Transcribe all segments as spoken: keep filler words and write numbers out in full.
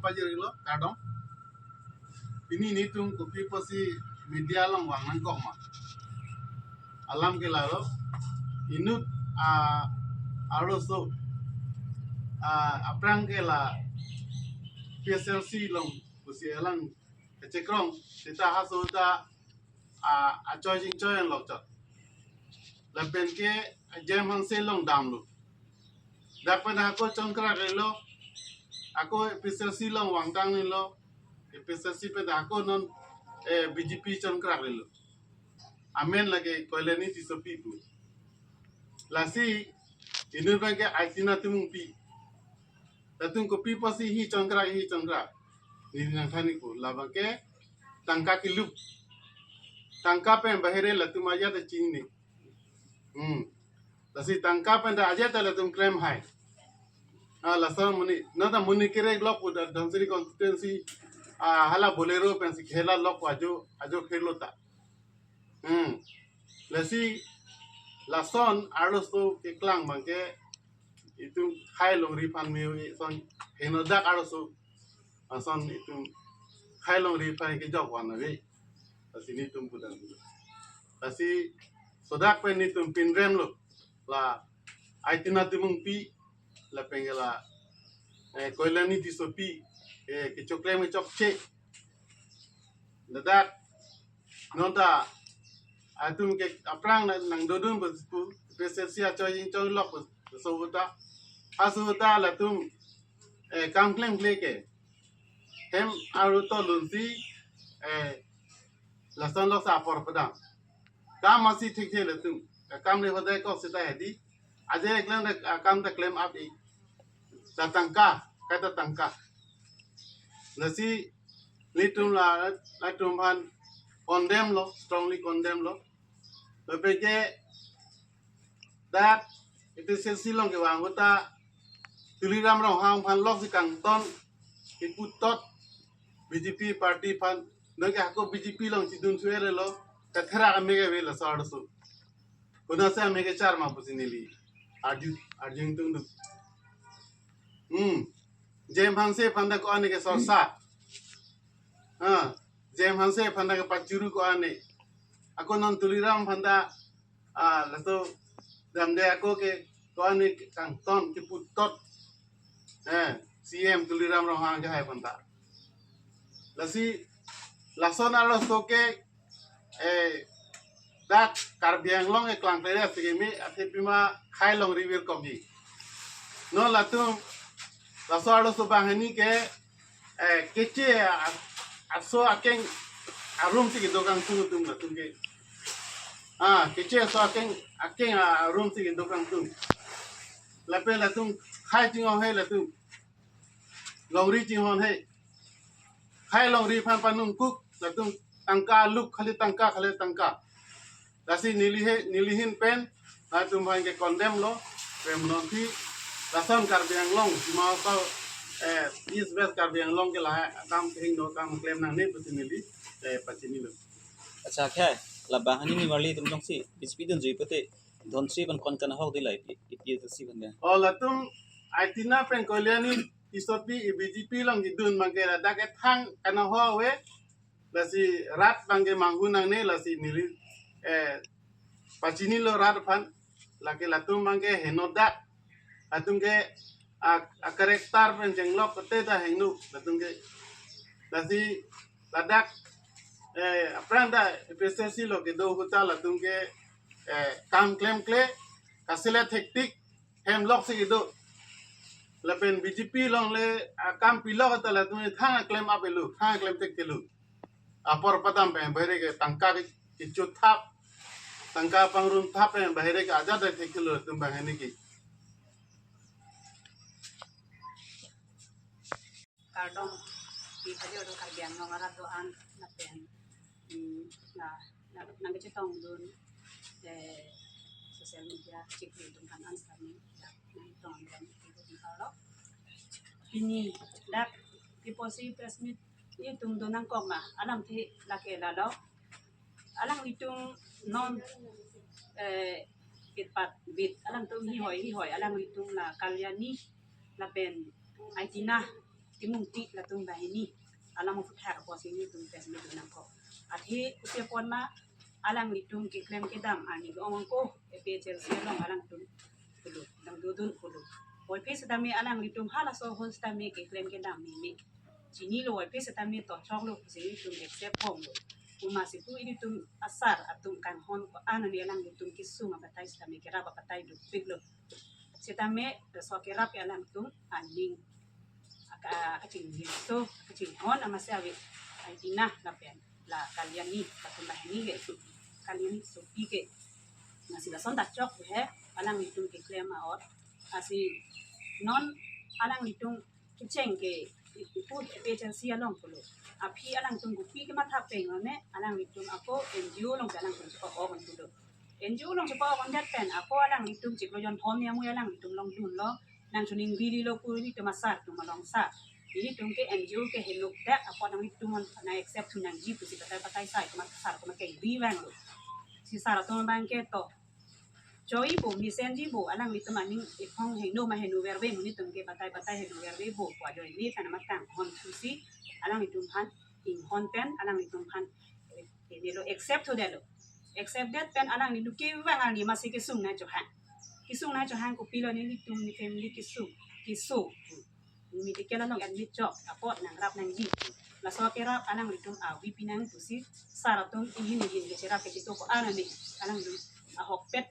Pajirlo kardom. Pini netum kopi pusi media along vang nangkok ma? Alam ke lalo, inut a arloso a aphrang ke la P S L C along pusi alang kechekrong seta haso ta a achoi chingchoi an lokchot. Lapen ke J M Hanse along damlo. Dak pen ako chongkrak rilo. Ako P S L C along vangtang rilo. P S L C pen ako non eh, B J P chongkrak rilo. Amen lake Koilani Tissopi pu. Lasi inut abang ke Aitina Timungpi. Latum kopi pusi hi chongkrak hi chongkrak. Neli nangthan-ikpo labang ke tangka kilup. Tangka pen bahire latum ajat chinine. Hmm. Lasi tangka pen ta ajat latum klem hai. Ah, laso amonit, non ta amonit kerek lok pu da Dhansiri constituency, ah, hala Bolero pensi khela lok pu ajo, ajo khelo ta. Hmm. Lasi lason arloso keklang abang ke itum hai longri aphan me son henodak arloso ason itum hai longri aphan kejok van ave. Lasi netum pudan. Lasi sodak pen netum pinrem lo. La Aitina Timungpi, lapen ke la eh, Koilani Tissopi, eh, kechoklem kechokche. Ladak non ta atum ke aphrang nang, nangdodun pu P S L C achoi chingchoi lok pu so ta. Haso ta latum eh, kam klemkle ke hem aru to lunsi eh, lason lok sa apor padam. Kam masi thekthe latum. Kam le hodai kok seta hedi. Ajat klem da kam ta klem ap-i. Ta tangka, kaita tangka. Lasi netum la, latum aphan condemn lo, strongly condemn lo. Lapen ke dak P S L C along kevang ahut ta Tuliram Ronghang aphan loksi kangton kipu tot B J P party aphan, non ke ako B J P along chidun suere lo, katherak ame ke ave laso arloso. Konatsi ame kechar ma pusi neli arju, arju ingtungduk. Hmm. J M Hanse aphan ta ko-an ke sorsa. Ah, J M Hanse aphan ta kepachuru ko-an. Ako non Tuliram aphan ta ah, laso damde ako ke ko-an kangton kipu tot. Eh, C M Tuliram Ronghang ke hai aphan ta. Lasi lason arloso ke eh dak Karbi Anglong ke klang tere asike me athe pima hai longri virkokji. Non latum laso arloso banghini ke eh, keche a-, aso akeng arum si kedo kangtung atum latum ke. Ah, keche aso akeng, akeng arum si kedo kangtung. Lapen latum hai chinghon hai latum. Longri chinghon hai. Hai longri aphan panungkuk latum tangka aluk khali tangka khali tangka. Lasi neli he, neli ahin pen, latum aphan ke condemn lo, pen non thi, lason Karbi Anglong, Dima Hasao, eh, East West Karbi Anglong ke lahai akam kehingno akam klem nangne pusi neli, eh, pachinilo. Accha, khei, labang hani nimarli atum jongsi, B J P dunjui pute, Dhansiri pen kon kanahok dei la, A P H L C pen ya. Oh, latum, Aitina pen Koilani Tissopi, B J P along kedun abang ke ladak ke thang kanahok ave, lasi rat abang ke manghu nangne lasi neli, eh, pachinilo rat aphan, lake latum abang ke henodak, latum ke a, a character pen chenglok kote ta hingno, latum ke, lasi ladak, eh, aphrang ta P S L C along kedo ahut ta latum ke, eh, kam klemkle, kaselet hektik, hem loksi kedo. Lapen B J P along le akam pilok ta latum thang klem ap-elo, thang klem thekthelo. Apor padam pen bahire ke tangka ke kichut thap, tangka pangrum thap pen bahire ke ajat thekthelo latum banghini ke. Kardom, pi kali orang Karbi Anglong arat do-an lapen, hmm, na, na, nangkachetongdun, eh, social media, chikri atum aphan answer ni, ya, nangtong dan ibu di kalau. Pini, dak, di posi press meet, netum do nangkok ma, alamthe lake lalo. Alanglitum non, eh, bit pat, bit, alangtum hihoi, hihoi, alanglitum la Kalyani, lapen Aitina, Timungpi latum banghini alam aputhak apotsi nelitum pen nelitum nangkok. Athe kopi apot ma alanglitum keklem kedam arni ong ong ko A P H L C along alangtum pulo, dang dodun pulo. Voiphit setame alanglitum halaso ahut setame keklem kedam meme. Chinilo voiphit setame tochoklo pusi nelitum accept bomlo. Komatsi pu ilitum asar atum kanghon ko-an arni alanglitum kesung abatai setame kerap abatai dopiklo. Setame laso kerap ke alangtum aning aka-, akachinghon, so akachinghon amatsi ave Aitina lapen la Kalyani, latum banghini ke, Kalyani Tissopi ke. Lasi lason ta chok he alanglitum keklem a-ot. Lasi non alanglitum kecheng ke ipu A P H L C along pulo. Aphi alangtum kopi kematha peng lo ne, alanglitum ako N G O along alangtum chepa-ok pulo. N G O along chepa-ok det pen ako alanglitum chiklo jon thom ya mu alanglitum along dunlo. Nangchoningri lo pu ilitum asar atum along sa. Ilitum ke N G O ke henuk det apot nanglitum on na accept thu nangji pusi batai batai sai kemat asar kemat kengri vanglo. Si sar atum abang ke to choi bo, mesenji bo, alanglitum aning iphong heno ma heno verve, monit atum ke batai batai heno verve bo pu ajoine ta namat kanghon thusi alanglitum aphan inghon pen alanglitum aphan, eh, eh, nelo accept thodetlo. Accept det pen alanglitum kevang arni amatsi kesung nangchohang. Kesung nangchohang kopilo, nelitum ne family kesung, keso medical along admit chok apot nangrap nangji. Laso kerap alanglitum avi pinang pusi sar atum ihin ihin kecherap kecheto ko-an arni alangtum ahokpet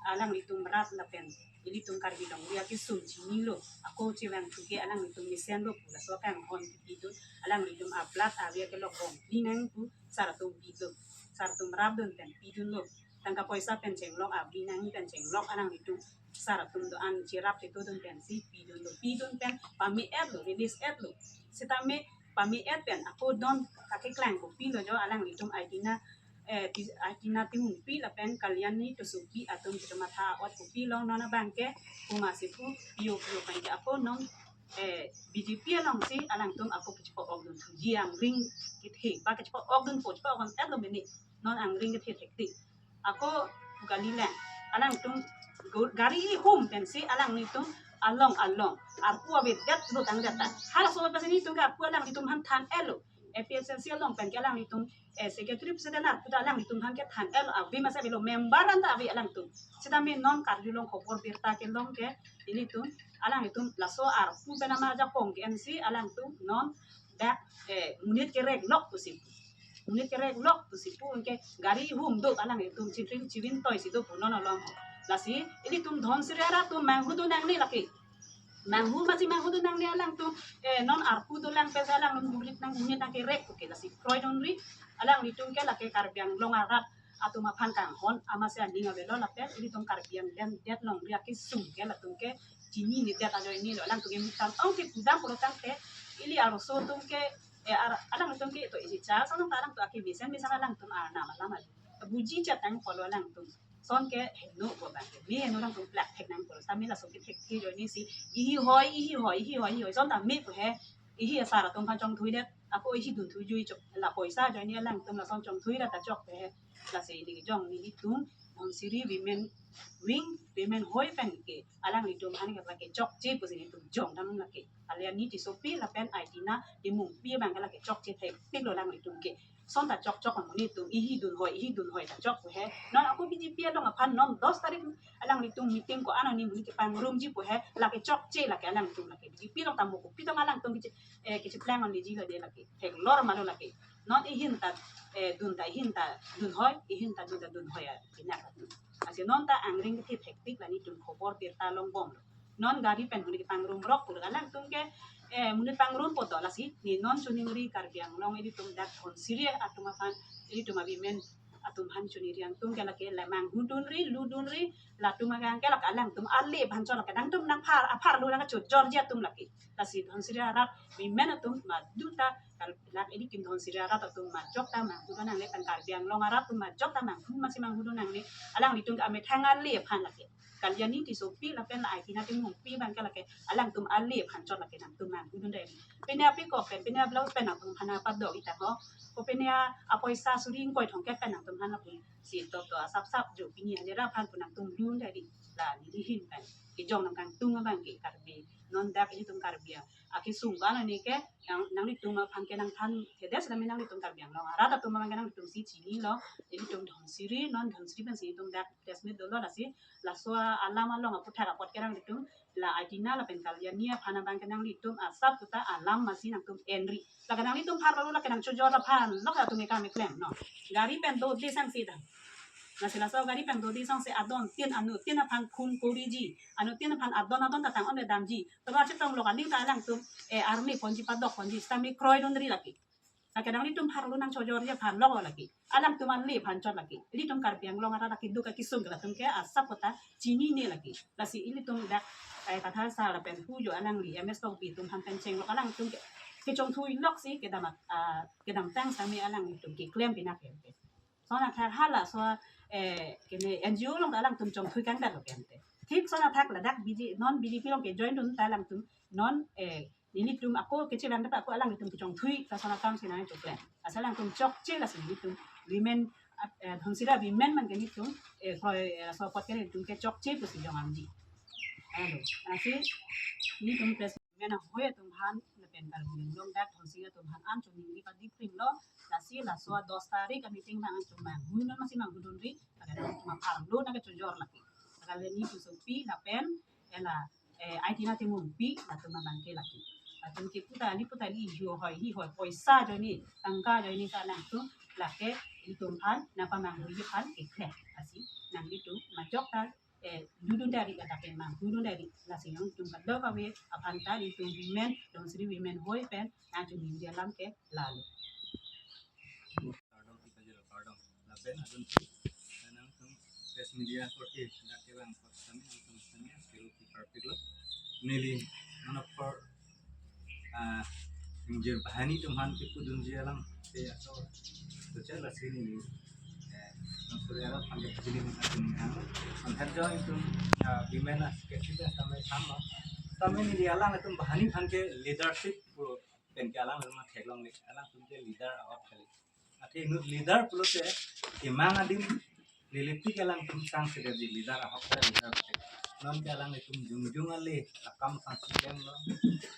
alanglitum rat lapen ilitum Karbi longri akesung chinilo, ako chevang thu ke alanglitum mesenlo pu laso kanghon pidun, alanglitum a-blood avi akelok bom pinang pu sar atum pidun, sar atum rapdun pen pidunlo. Tangka poisa pen chenglok, avi nangji pen chenglok alanglitum sar atum do-an cherap chetodun pensi pidunlo. Pidun pen pame-etlo, release etlo. Setame pame-et pen ako don kakeklang kopilo jo alanglitum Aitina, eh, Ti-, Aitina Timungpi lapen Kalyani Tissopi atum kematha ot kopilo, non abang ke komatsi pu pio pio pen ke ako non, eh, B J P alongsi alangtum ako kechepa-ok dun thuji, angring kethe pa kechepa-ok dunpo, chepa-ok etlo mene, non angring kethe thektik. Ako kalilang, alangtum go-, gari hum pensi alanglitum along along arpu avedet lo tangdet ta. Halaso pensi nelitum ke arpu alanglitum aphan than-etlo. A P H L C along pen ke alanglitum, eh, secretary president arpu ta alanglitum aphan kethan-etlo, ave amatsi avelo, member an ta ave alangtum. Setame non karjulong khobor birta kelong ke ilitum, alanglitum laso arpu pen ama ajakong ke-ensi alangtum non dak, eh, monit kerek lok pusi pu. Monit kerek lok pusi pu, anke gari hum do alanglitum chitring chivin toisi do pu non along ho. Lasi ilitum Dhansiri arat atum manghudun nangne lake. Manghu amatsi manghudun nangne alangtum, eh, non arpu dolang pensi alanglitum monit nang, monit nangkerek pu ke. Lasi kroidunri alanglitum ke lake Karbi Anglong arat atum aphan kanghon amatsi aning avelo lapen ilitum Karbi Anglong det longri akesung ke latum ke chinine det ajoinelo. Alangtum ke muktam ong ke pudam pulo tangte ili arloso atum ke, eh, ar-, alangtum ke to isi cha sang ta alangtum ake mesen mesen alangtum arnam alam ajo buji chat nangkoklo alangtum. Son ke heno ko bang ke me heno alangtum plak thek nangkoklo. Tame laso ke thekthe ajoinesi ihi hoi, ihi hoi, ihi hoi, ihi hoi. Son ta me ko he, ihi asar atum aphan chongthui det. Ako ihi dun thuji chok, la poisa ajoine alangtum lason chongthui det ta chok he. Lasi ili jong nelitum Dhansiri women wing, women hoi pen ke alanglitum aphan ke lake chokche pusi nelitum jongdam lake. Kalyani Tissopi lapen Aitina Timungpi abang ke lake chokche thekpiklo alanglitum ke. Son ta chokchok amonit atum ihi dun hoi, ihi dun hoi ta chok pu he. Non ako B J P along aphan non dos tarik alanglitum meeting ko-an arni monit kepangrumji pu he, lake chokche lake alangtum lake. B J P along ta mo kopi tong alangtum keche-, eh, kecheplang onliji lo de lake. Theklor malo lake. Non ihin ta, eh, dun ta ihin ta dun hoi, ihin ta dun ta dun hoi a, pinak atum. Lasi non ta angring kethe thektik la nelitum khobor birta long bomlo. Non gari pen monit pangrum rok pulo alangtum ke, eh, monit pangrum poto lasi ne non choningri Karbi Anglong ilitum dak Dhansiri atum aphan, ilitum a-women atum aphan choningri, alangtum ke lake la manghudunri, ludunri, latum agang ke lake alangtum ale aphan chot lake nangtum nangphar, aphar lo nangchot jorji atum lake. Lasi Dhansiri arat women atum madu ta kal-, lake ilitum Dhansiri arat atum majok ta manghudun nangne, pen Karbi Anglong arat atum majok ta manghu amatsi manghudun nangne, alanglitum amethang ale aphan lake. Kalyani Tissopi lapen la Aitina Timungpi abang ke lake alangtum ale aphan chot lake nangtum manghudun dai. Pine apikok pen, pine ablouse pen nangtum aphan padok ita ho. Ko pine apoisa suri ingkoi thomkep pen nangtum aphan lapu si to to asap sap jo pine hajira aphan pu nangtum dun dai di. La nelihin pen. kejong nangkangtung abang ke Karbi. Non dak ilitum Karbi a, akesung ba la ne ke, nang, nanglitum aphan ke nangthan thedes lami nanglitum Karbi Anglong arat atum abang ke nanglitum si chinilo, ilitum Dhansiri, non Dhansiri pensi itum dak press meet dolo lasi, laso alam along aputhak apot ke nanglitum la Aitina lapen Kalyani aphan abang ke nanglitum asap puta alam masi nangtum enri. Lake nanglitum phar lo lake nangchojor aphan lok atum ekam eklem no. Gari pen dodi sangsi dam. Lasi laso gari pen dodi sangsi adon tin anu tin aphan khum koriji. Anu tin aphan adon adon ta tang-on damji. Toba chetong lok aning ta alangtum, eh, army ponji padok ponji sitame kroidunri lake. Lake nanglitum phar lo nangchojorji aphan lok lake. Alangtum anle aphan chot lake. Ilitum Karbi Anglong arat lake duk akesung ke latum ke asap puta chinine lake. Lasi ilitum dak, eh, Kathar sir lapen hu jo alangli M S Tokbi atum aphan pen chenglok alangtum ke kechongthui loksi kedam, ah, kedamtang sitame alangtum keklem pinak ke. Lason athak hala so, eh, kene N G O along alangtum chongthui kangdetlo ke ante. Thik lason athak ladak B J, non B J P along kejoin dun ta alangtum non, eh, nelitum ako kechevang dapa ako alangtum kechongthui lason akam si nangchoklang. Asal alangtum chokche lasi nelitum women, eh, Dhansiri women man ke nelitum, eh, kroi, eh, laso apot ke nelitum kechokche pusi jong amji. Alo, lasi nelitum press women ahoi atum aphan lapen Karbi Anglong dak Dhansiri atum aphan an choningri padi pringlo. Lasi laso dos tarik a meeting abang atum manghu non masi manghudunri. Lapen atum aphan lo nangkechojor lake. Lapen nelitum sopi lapen ela, eh, Aitina Timungpi latum abang ke lake. Latum ke puta li puta li issue hoi li hoi poisa ajoine, tangka ajoine ta nangtum lake ilitum aphan nangpamanghuji aphan keklem. Lasi nanglitum majok ta, eh, dudun dari kata ke manghudun dari lasi nangtum kadokave aphan ta ilitum women, Dhansiri women hoi pen nangchoningri alam ke lalo. Kardom, kita jero kardom. Lapen adun tu, nangtum press media korte, dak kevang apot sitame, nangtum sitame, skill ki perfect lo. Neli, nonok por, ah, ingjir bahani atum aphan kepudunji alam, te aso, to chala sini, eh, nang surya arat aphan kepudunji atum aphan. Anhar jo itum, ah, women as kecil sitame sama. Sitame neli alanglitum bahani aphan ke leadership pu, pen ke alanglitum theklongle, alangtum ke leader ahok kali. Athe inut leader pulote kemang adim lelipik alangtum tang sedaji leader ahok ta leader pulote. Non ke alanglitum jongjong ale akam aphan si klemlo.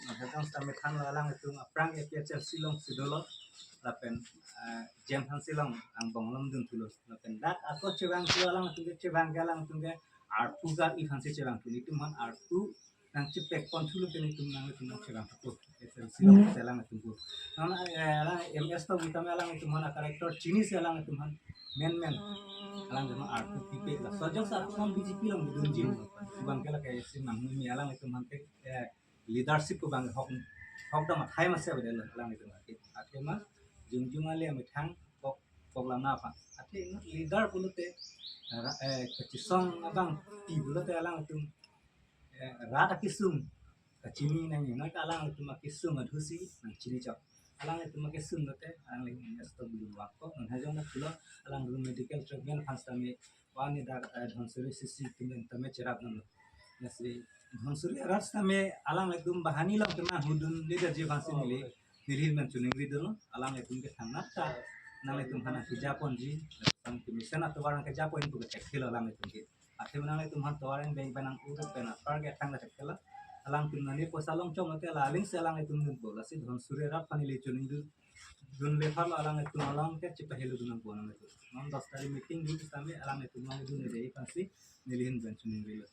Non hetang sitame thanlo alanglitum aphrang A P H L C along si dolo. Lapen, eh, Jem aphan si along angbong along dun thulo. Lapen dak ako chevang thulo alangtum ke chevang ke alangtum ke arpu ka iphan si chevang thulo. Itum aphan arpu nangchepek pon thulo pen itum nanglitum nangchevang thupo. F L C along alangtum po. Nang, eh, alang M S Tokbi tame alanglitum aphan a-character chinisi alanglitum aphan men men. Alanglitum aphan arpu pipe la. Sojok sa atum B J P along dunji. Bang ke lake si nang mi alanglitum aphan ke, eh, leadership pu bang hok, hok dam athai masi avedet alanglitum aphan ke. Athema jongjong ale amethang pok, pok lamna aphan. Athe leader pulote, ra-, eh, kachisong abang pi pulote alanglitum, eh, rat akesung kachini nangji, non ke alanglitum akesung adhusi nangchini chok. Alanglitum akesung lote, alanglitum S W wako, non hajong na pulo, alanglitum medical treatment aphan sitame, wani dak, eh, Dhansiri C C atum tame cherap nanglo. Lasi, Dhansiri arat sitame, alanglitum bahani along kemang hudun leader ji aphan si neli, neli men choningri dolo, alanglitum ke thangnat ta, nanglitum aphan keja ponji, sang kemesen atovar nangkeja pon pu ke theklonglo alanglitum ke. Athe nanglitum aphan tovar en beng benang uruk pen apar ke thang ke theklo. Alangtum nani poisa longchom lote la aling si alanglitum dunpo. Lasi Dhansiri arat aphan ili choningri dun, dunle apharlo alanglitum along ke chepahelo dun nangpo nanglitum. Non dos tarik meeting dun sitame alanglitum along dun dei aphan si neli ahin pen choningrilo.